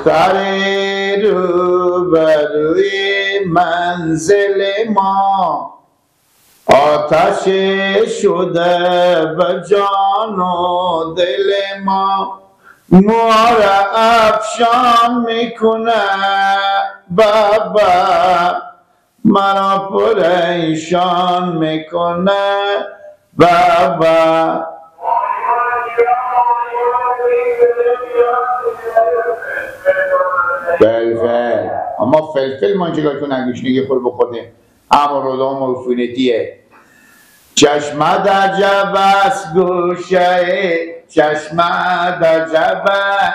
دختر روبروی منزل ما آتش شده به جان و دل ما، مار افشان میکنه بابا، مرا پریشان میکنه بابا. فلفل اما فلفل ما چیکار کنه گوشنگی خور بخوریم، اما رودام عفونتیه. چشمه در جبه است گوشه، چشمه در جبه،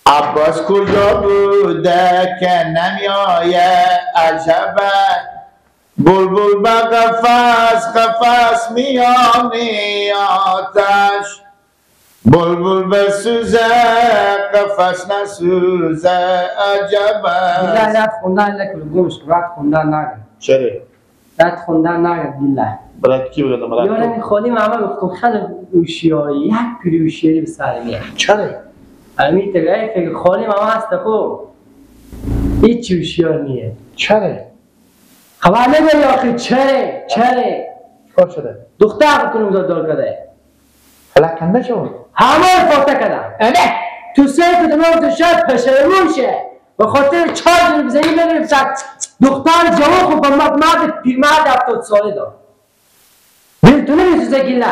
عباس کجا بوده که نمیایه عجبه، بلبل به قفس قفس میانی آتش، بلبل بسوزه قفس نسوزه عجبه. بالله رد خوندن نکن گوش، رد خوندن نگه. چرا؟ رد خوندن نگه بالله. برای کی بگم؟ برای یارم خالی معمل گفتم خیلی هوشیاری، یک پیری هوشیاری به سر میاد. چرا؟ همین تگه فکر خالی معمل هست خوب. هیچ هوشیار نیه. چرا؟ خبر نداری آخه چرا؟ چرا؟ چیکار شده؟ دختر بکنم دار کرده. فلکنده شد. همه فاته کردم. نه تو سر کدوم تو شب پشیمون شه. به خاطر چارج بزنی ببینیم سر دختر جوان خوب به مرد پیرمرد 70 ساله داد. دل تو نمیسوزه گیله.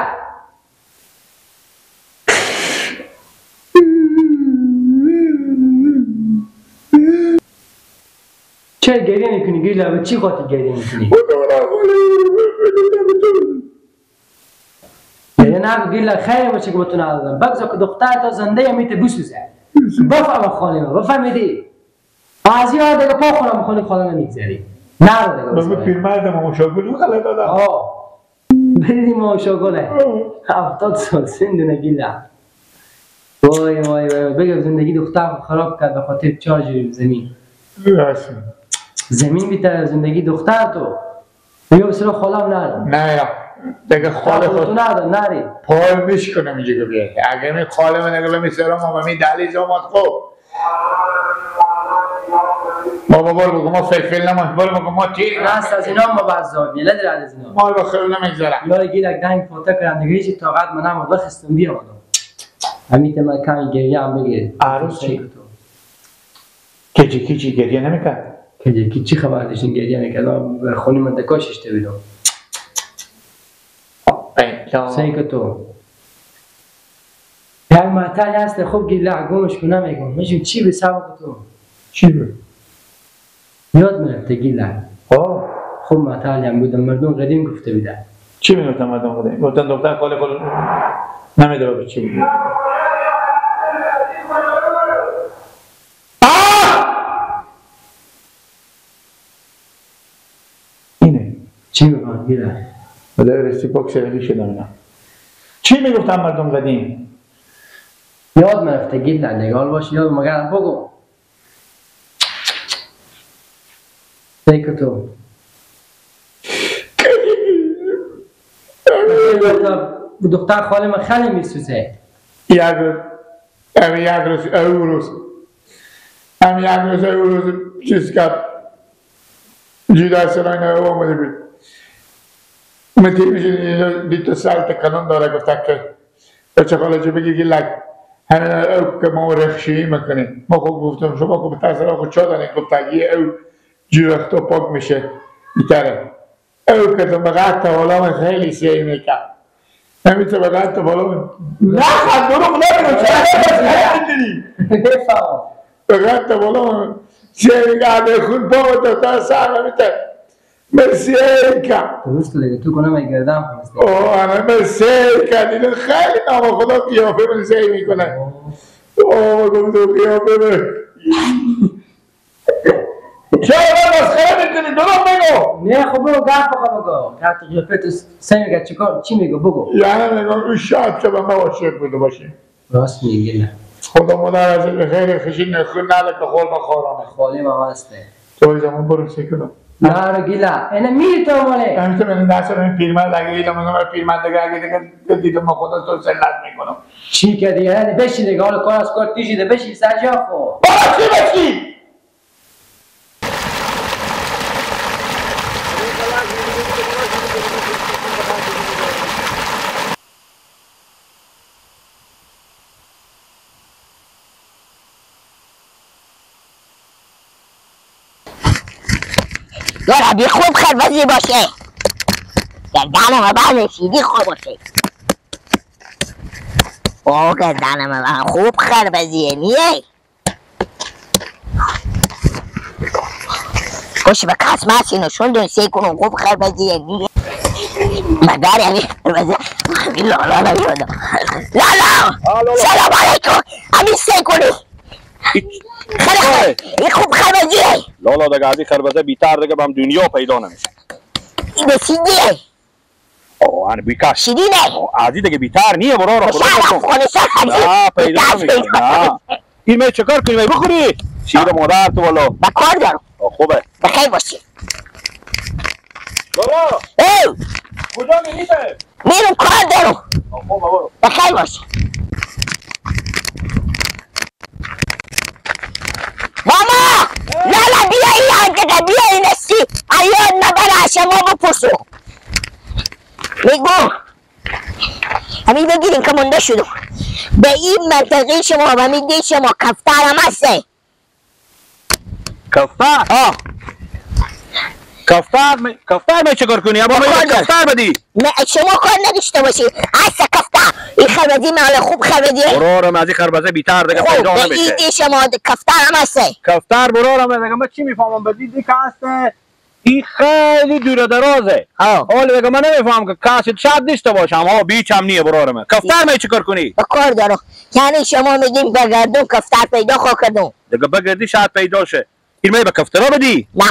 چرا گریه میکنی گیله؟ به چی خاطر گریه میکنی؟ گریه نگو گیله، خیر باشه که با تو ندادم. بگذار که دختر تا زنده میته بسوزه. بفهم خانه ما، بفهمیدی؟ از این دیگه پا خورم خانه خانه نمیگذری. نرو دیگه. بگو پیرمرد ما مشاگل خاله دادم. آه. بدیدی ما مشاگله. 70 سال سن دونه گیله. وای وای وای بگم زندگی دختر خراب کرد به خاطر چارج زمین. زمین بیتر زندگی دختر تو. میگم بسیار خالم نرو. نه یا. دیگه خاله خود تو ندار نری. پای میشکنم اینجا که بیای. اگه می خاله من اگه میسرم ما می دلیز آمد خوب. بابا برو بگو ما فلفل نما، برو بگو ما تیر. راست از اینا ما بعضا بیله در از اینا. ما به خیر نمیگذرم. یار گیرک دنگ فوته کردم دیگه هیچ طاقت من نمود بخستم بیامدم. همین من کمی گریه هم بگیر. عروس چی؟ کجی کجی گریه نمیکرد؟ کجی کی چی خبر داشتین گریه میکرد؟ من خونه من دکاشش بودم. سعی که تو یک معطل هست خوب گیله گمش کنم میگم میشیم چی به سبب تو؟ چی بود؟ یاد میرفته گیله. آه خوب معطل هم بودم، مردم قدیم گفته بودن. چی میگفتن مردم قدیم؟ گفتن دختر خاله خود نمیدونه به چی بود. اینه چی میگن گیله؟ بده رسی پاک سرگی شدم اینا. چی میگفتن مردم قدیم؟ یاد میرفته گیله نگال باش یاد مگر بگو. سیکو تو دختر خاله من خیلی میسوزه. یک روز او روز هم یک روز او روز چیز کرد جدا سرای او آمده بود. من تلویزیون دید تو سال تکانون داره گفت که بچه خاله چه بگی گیلک همین او که ما رخشی میکنیم. ما خب گفتم شما که بتاثر خود چا دارین؟ گفت یه او جوخت پاک میشه بیتره. او که تو بقیت تا من خیلی سیه میکرد. همین تو بقیت تا بالا من نه خود دروغ نمیگم چرا میدونی؟ بقیت تا بالا من سیه میکرد خون پا تا سر همیته من سیه کرد. درست دیگه تو کنم ای گردم خواسته. اوه انا من سیه کرد. اینو خیلی نام خدا قیافه من سیه میکنه. اوه گفتم قیافه من چرا من مسخره میکنی؟ دروغ بگو. نه خب بگو گپ بخوا بگو. گپ قیافه تو سعی میگه چیکار چی میگه بگو. یعنی میگم اون شب که من عاشق بوده باشیم. راست میگه نه. خدا مادر از خیر خشین نخون نده که خور بخورانه. خالی ما هسته. تو زمان برو سیکنم. نه رو گیلا اینا میری تو ماله. همین تو من دست من پیرمرد اگه دیدم من پیرمرد اگه دیدم خدا تو سلت میکنم. نمیکنم. چی که دیگه یعنی بشین دیگه، حالا کار از کار پیشیده، بشین سر جا خو. بابا چی بشین؟ یارا خوب خربزی باشه، گردنم بعد شیدی خوب باشه. اوه گردنم خوب خربزیه نیه. خوش به کس مسی نشون دون سی کنم خوب خربزیه نیه. مگر یعنی خربزی لالا نشدم. لالا سلام علیکم، همین سی کنی خیلی خوب خربزیه. لالا دیگه از این خربزه بیتر دیگه به هم دنیا پیدا نمیشه. این به سیدیه. اوه انا بیکاش شیرینه. از این دیگه بیتر نیه برارا. خدا افغانستان نه پیدا نمیشه. نه این می چکار کنی؟ می بخوری؟ شیر مادر تو والا با کار دارم. خوبه بخیر باشی. لالا ای کجا میری؟ میرم کار دارم. خوبه برو بخیر باشی. ماما لالا بیا این دیگه، بیا این سی ایاد نبره شما بپرسو. میگو همین بگیریم که مونده شدم به این منطقه شما و میده شما کفتر هم هسته. کفتر؟ آه کفتر کفتر می چکار کنی؟ ابا می کفتر بدی؟ شما کار نداشته باشی. هسته کفتر. این خربزی مال خوب خربزیه. برارم از این خربزه بیتر دیگه پیدا نمیشه. این شما کفتر هم هسته. کفتر برارم دیگه من چی میفهمم بدی دیگه هسته. این خیلی دور درازه. حالا دیگه من نمیفهم که کسی شاید داشته باشم. ها بیچ هم نیه برارم. کفتر می چیکار کنی؟ با کار دارم. یعنی شما میگین بگردم کفتر پیدا خو کردم. دیگه بگردی شاید پیدا شه. این می به کفترا بدی؟ نه.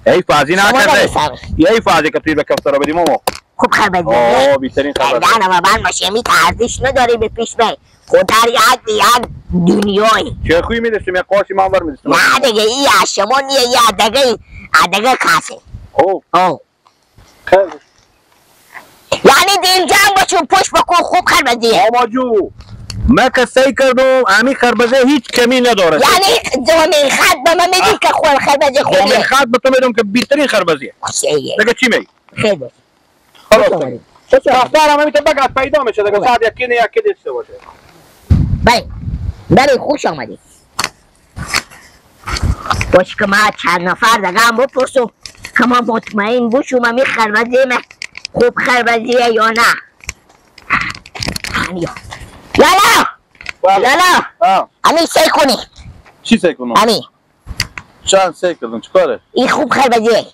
ای فازی نکرده. ای فازی که به کفترا بدی ماما. خوب خربزی. اوه بیشترین خربزی. نه من باشه می ارزش نداری به پیش به. خودر یک دنیای. چه خوی میدستم یک قاشی من بر میدستم. نه دیگه این شما نیه، یه دیگه دیگه کاسه. اوه. اوه. خیلی. یعنی دل جمع باشون پشت بکن خوب خربزیه. ماما جو من که سعی کردم همین خربزه هیچ کمی نداره. یعنی دومین خط به من میدی که خود خربزه خوبیه. دومین خط به تو میدم که بیشترین خربزیه. دیگه چی میگی؟ خیلی باشه. خلاص. کفتر هم میتونه بگه پیدا میشه دیگه ساعت یکی نه یکی داشته باشه. بله بله خوش آمدید. باش که ما چند نفر دیگه هم بپرسم که ما مطمئن بشم همین خربزه خوب خربزیه یا نه. لالا لالا همین سعی کنی. چی سعی کنم؟ همین چند سعی کردم چیکاره؟ این خوب خربزیه.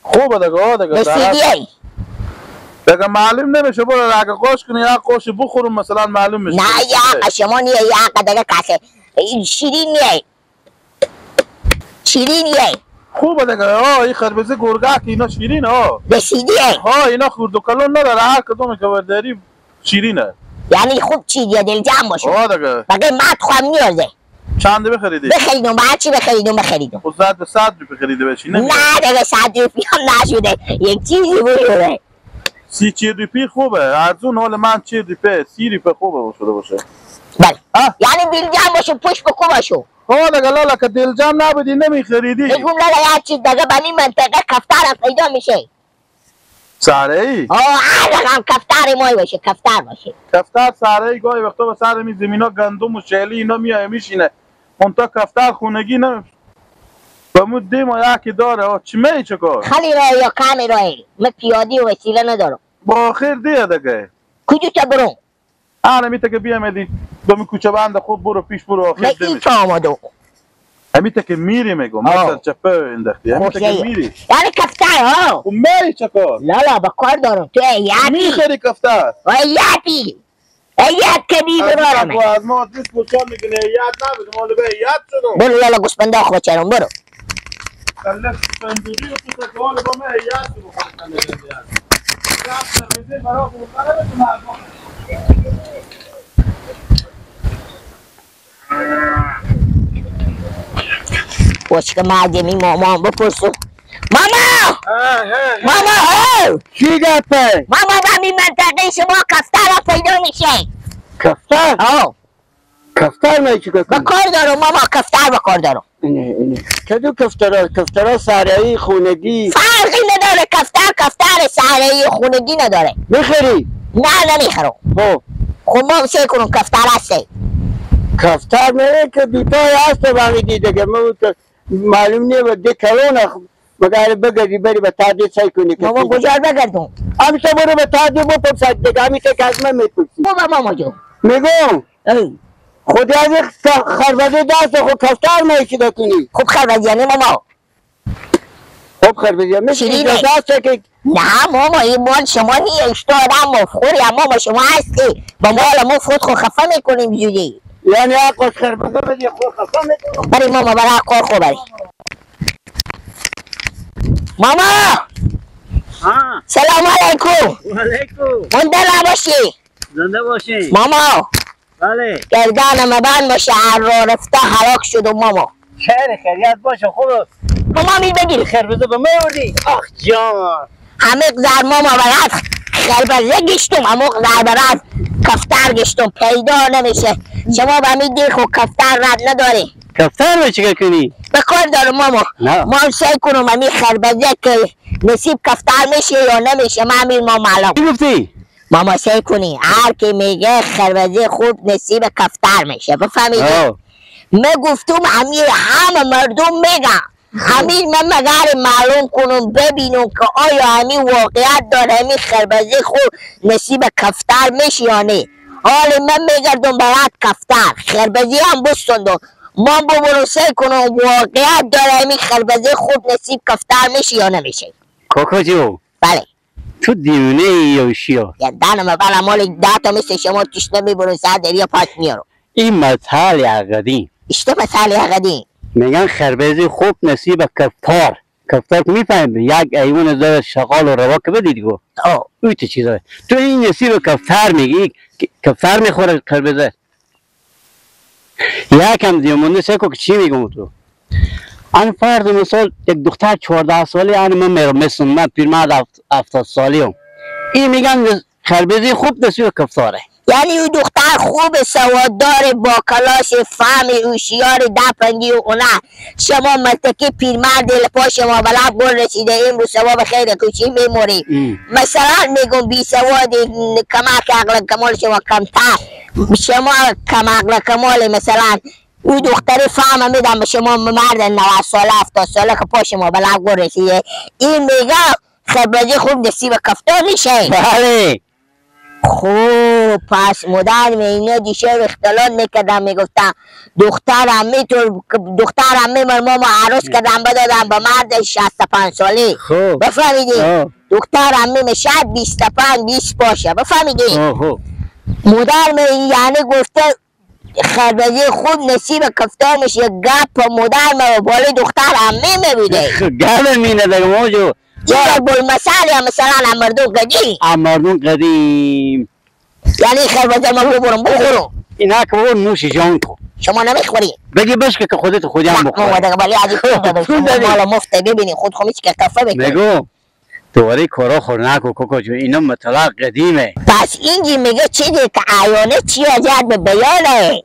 خوبه دیگه دیگه رسیدیه دیگه معلوم نمیشه. برو اگه قاش کنی یا قاش بخورم مثلا معلوم میشه. نه یا شما نیه یا دیگه کاسه شیرینیه. شیرینیه. خوبه دیگه. آه این خربزه گرگه که اینا شیرینه. آه رسیدیه. ها اینا خورد و کلون نداره، هر کدوم که برداری شیرینه. یعنی خوب چیزیه دل جمع باشه. آه دیگه بگه مد خواهم نیازه. چند بخریدی؟ بخریدم بعد چی بخریدم بخریدم. خب زد به 100 روپیه خریده بشی نه دیگه 100 روپیه هم نشده یک چیزی بوده. 30 روپیه خوبه ارزون. حال من 40 روپیه 30 روپیه خوبه شده باشه. بله یعنی دل جمع باشه پشت بکن باشه. آه دیگه لالا که دل جمع نبودی نمیخریدی. بگم لالا یه چیز دیگه به این منطقه کفتر پیدا میشه. سره ای؟ آه هر کفتر مای باشه کفتر باشه. کفتر سره ای گاهی وقتا به سر می زمینا گندم و شعلی اینا میای میشینه. منتها کفتر خونگی نه. به مو دی ما یکی داره. آه چی می چکار؟ خیلی راه یا کم راهی. من پیادی و وسیله ندارم. با خیر دیه دیگه. کجا تا برم؟ آره میته که بیامدی دومی کوچه بند خوب برو پیش برو آخر من این تا آمدم. همیته که میری میگم ما سرچپه انداختی. همیته که میری یعنی کفتر ها خب میری چکار؟ لالا با کار دارم تو ایاتی میخری کفتر ایاتی ایات کبی برارم از ما نیست بچار میکنی ایات نبود مال به ایات شدم. برو لالا گوسپنده آخ بچرم برو کلف پندوری و تو که حال با من ایات بخورم باش که معجمی مامان بپرسو. ماما ماما هو چی گپه؟ ماما به این منطقه شما کفتر پیدا میشه. کفتر؟ آه. کفتر می چیکار کنی؟ به کار دارم ماما، کفتر به کار دارم. اینه اینه. کدو کفترا؟ کفترا سرایی خونگی؟ فرقی نداره، کفتر کفتر سرایی خونگی نداره. میخری؟ نه نمیخرم. خب خب ما سه کنم کفتر هسته. کفتر میره که دوتای هست باقی دیده که معلوم نیه به ده کلون مگر بگردی بری به تعدی سعی کنی که ماما کجا بگردم؟ همیشه برو به تعدی بپرسد دیگه، همیشه که از من میپرسی. بابا ماما جون میگم خودی از خربزه دست خود کفتر میشیده کنی. خب خربزه یعنی ماما؟ خب خربزه میشه دست که نه ماما این مال شما نیه، اشتا آدم مفخوری ماما شما هستی با مال مفخود خود خفه میکنیم زودی. یعنی آقا خربزه بدی خود خفه میکنیم. بری ماما برای کار خود بری. ماما سلام علیکم. و علیکم. زنده نباشی. زنده باشی ماما. بله. گردن مبند باشه، هر را رفته هلاک شد ماما. خیر خیریت باشه. خوب ماما می بگیر خربزه به من آوردی. آخ جان همه زر ماما برات خربزه گشتم، همه زر برات کفتر گشتم پیدا نمیشه. شما به می خو کفتر رد نداری. کفتر رو چیکار کنی؟ به کار دارم ماما. ما سعی کنم همی خربزه که نصیب کفتر میشه یا نمیشه من همین ما معلوم. چی گفتی؟ ماما سعی کنی هر کی میگه خربزه خوب نصیب کفتر میشه، بفهمیدی؟ من گفتم همین همه مردم میگن، همین من مگر معلوم کنم ببینم که آیا همین واقعیت داره همین خربزه خوب نصیب کفتر میشه یا نه. حالا من میگردم برات کفتر خربزه هم بستندم ما ببرو سعی کنم واقعیت داره همین خربزه خوب نصیب کفتر میشه یا نمیشه. کاکا جو بله تو دیونه ای یا شیا؟ گردنم بله مال 10 تا مثل شما تشنه میبرو سر دریا پاک میارم. این مثال قدیم. اشته مثال قدیم میگن خربزه خوب نصیب کفتار. کفتار میفهمی یک ایوان داره شغال و روا که بدید گو اوی تو چیزا تو این نصیب کفتار میگی، کفتار میخوره خربزه. یکم دیمونده سکو که چی میگم تو؟ آن فرض مثال یک دختر 14 ساله، آن من میرم مثل من پیرمرد 70 ساله ام، این میگن خربزه خوب نصیب کفتاره. یعنی او دختر خوب سواددار با کلاس فهم هوشیار دپنگی و اونه، شما مرتکی پیرمرد لپا شما بلد گل رسیده امروز ثواب خیر کوچی میموری. مثلا میگم بی سواد کمک عقل کمال شما کمتر، شما کم عقل کمال مثلا او دختر فهم میدم به شما مرد 90 ساله 70 ساله که پا شما بلد گل رسیده، این میگه خربزه خوب نصیب کفتار میشه. بله. خب پس مادر اینا دیشب اختلاط میکردم میگفتم دخترم میتون دخترم میمر ماما عروس کردم بدادم به مرد 65 ساله. بفهمیدی؟ دخترم میمه شاید 25 20 باشه، بفهمیدی؟ مادر می یعنی گفته خربزه خوب نصیب کفتار میشه. گپ مادر می بالای دخترم میمیده. گپ مینه دیگه موجو. یه بالمثال یا مثلا مردم قدیم. مردم قدیم یعنی خربزه ما ببرم بخورم اینا که ببر نوش جان کو. شما نمیخوری؟ بگی بشکه که خودت خودی هم بخوری. نه ولی از این مال مفته ببینی خود خمیش که کفه بکنی. میگو دوباره کارا خور نکو کوکو جون، اینا مطلق قدیمه. پس اینجی میگه چیزی که عیانه چی آجد به بیانه.